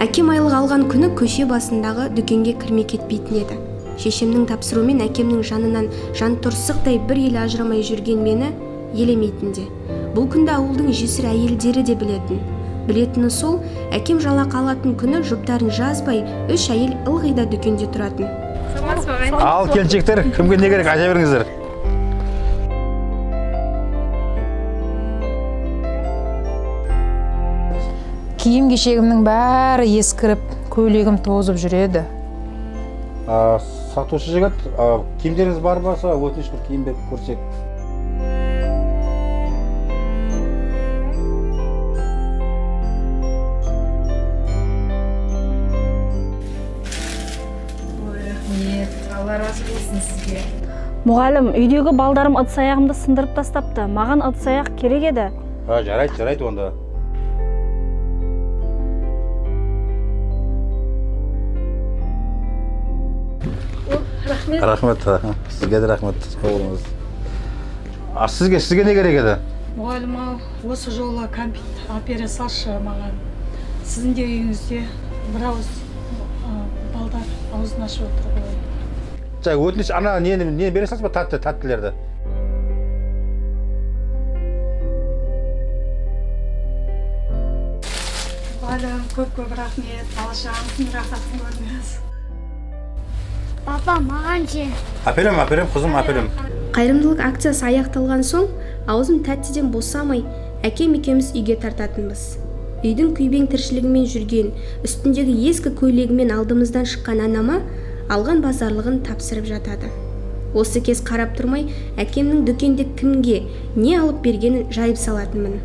Әкем айлық алған күні көше басындағы дүкенге кірмей кетпейтін еді. Шешемнің тапсыруымен әкемнің жанынан жан торсықтай бір елі ажырамай жүрген мені елемейтін де. Бұл күнді ауылдың жесір әйелдері де білетін. Білетіні сол, әкем жалақы алатын күні жұптарын жазбай, үш әйел ылғи да дүкенде тұратын. Ал келіншектер, кімге не керек, айта беріңіздер. Киім кешегімнің бәрі ескіріп, көйлегім тозып жүреді. Сатушы жігіт, киімдеріңіз бар болса, өтініш бір киім беріп көрсек. Ой, рахмет, Алла разы болсын сізге. Мұғалім, үйдегі балдарым ыдыс аяғымды сындырып тастапты. Маған ыдыс аяқ керек еді. Жарайды, жарайды онда. Рахмет. Рахмет, сізге де рахмет. Сау болыңыз. Сізге не керек еді? Мұғалім ау, осы жолы кәмпит әпере салшы маған. Сіздің де үйіңізде бір ауыз балдар аузын ашып отыр ғой. Жай, өтініш, ана нені бере салшы ба, тәттілерді? Мұғалім, көп-көп рахмет. Бала шағамыздың рахатын көріңіз. Папа, маған же. Әперем, әперем, қызым, әперем. Қайырымдылық акциясы аяқталған соң, аузым тәттіден босамай, әкем екеуміз үйге тартатынбыз. Үйдің күйбең тіршілігімен жүрген, үстіндегі ескі көйлегімен алдымыздан шыққан анама алған базарлығын тапсырып жатады. Осы кез қарап тұрмай, әкемнің дүкенде кімге не алып бергенін жайып салатынмын.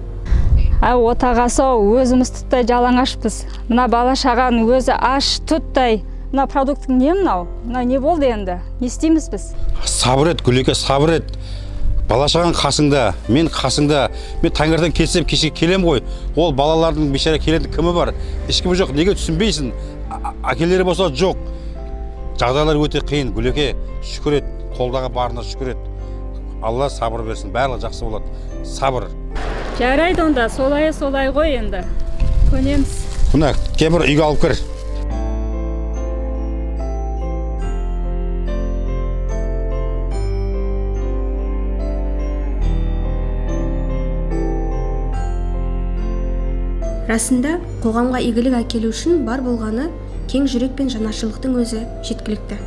Отағасы, өзіміз тұттай жалаңашпыз. Мына бала шағаның өзі аш тұттай. Мына продукттың не мынау? Мына не болды енді? Не істейміз біз? Сабыр ет, Гүлеке, сабыр ет. Бала шағаң қасыңда, мен қасыңда. Мен таңертең кетсем кешке келем ғой. Ол балалардың бейшара келетін кімі бар? Ешкімі жоқ. Неге түсінбейсің? Әкелері болса жоқ. Жағдайлар өте қиын, Гүлеке. Шүкір ет, қолдағы барына шүкір ет. Алла сабыр берсін, барлығы жақсы болады. Сабыр. Жарайды онда, солай солай ғой енді. Көнеміз. Мына кемпір үйге алып кір. Расында, қоғамға игілік әкелу үшін бар болғаны кең жүрек пен жанашырлықтың өзі жеткілікті.